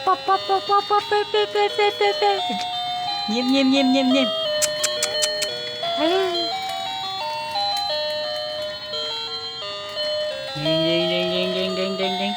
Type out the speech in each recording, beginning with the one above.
ປັບປັບປັບປັບປັບ ເປ ເປ ເປ ເປ ເປ ເປ ຍິ້ມຍິ້ມຍິ້ມຍິ້ມຍິ້ມ ເອີ ຍິງຍິງຍິງຍິງຍິງຍິງຍິງຍິງ.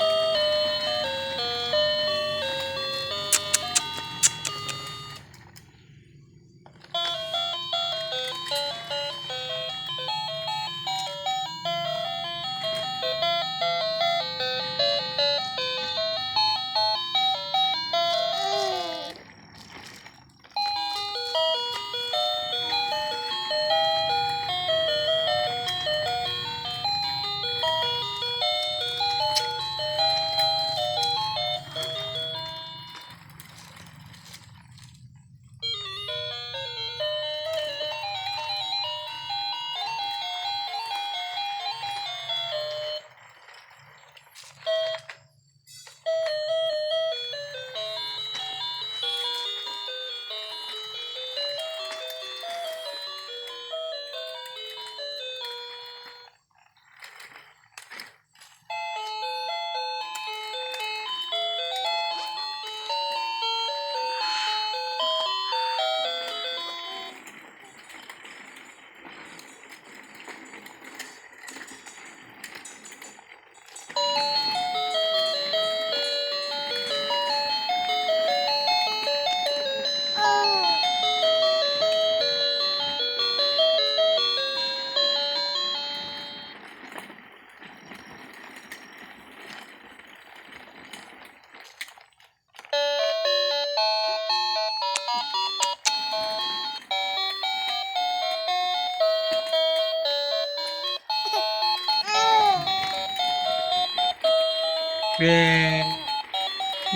ເຢ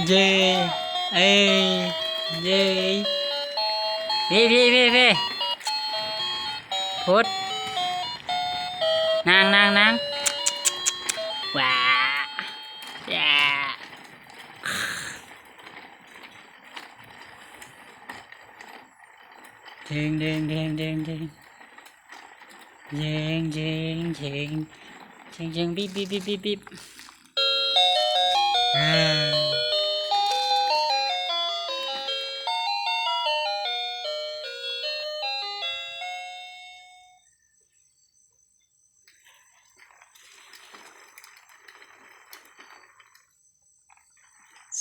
ເຢ ເອີ ເຢ ພີ້ ພີ້ ພີ້ ພີ້ ພຸດ ນັ່ງ ນັ່ງ ນັ່ງ ວ້າ ແຢ ເດງ ເດງ ເດງ ເດງ ເດງ ເດງ ເດງ ເດງ ເດງ ເດງ ເດງ ເດງ ບີບ ບີບ ບີບ ບີບ ບີບ ອ່າ.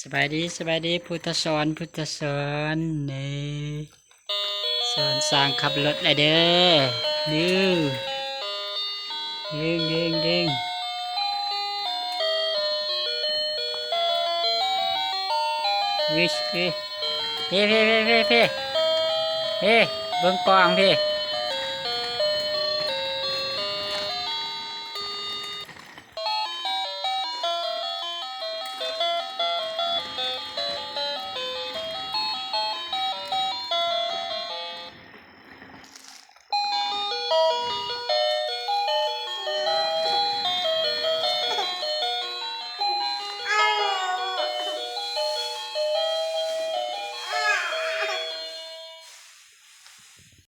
ສະບາຍດີ ສະບາຍດີ ພຸດທະສອນ ພຸດທະສອນ ນີ້ ສອນຊ່າງຂັບລົດແລ້ວເດີ ດື ດຶງ ດຶງ ດຶງ ເອີ ເອີ ເອີ ເອີ ເອີ ເບິ່ງກ້ອງພີ້.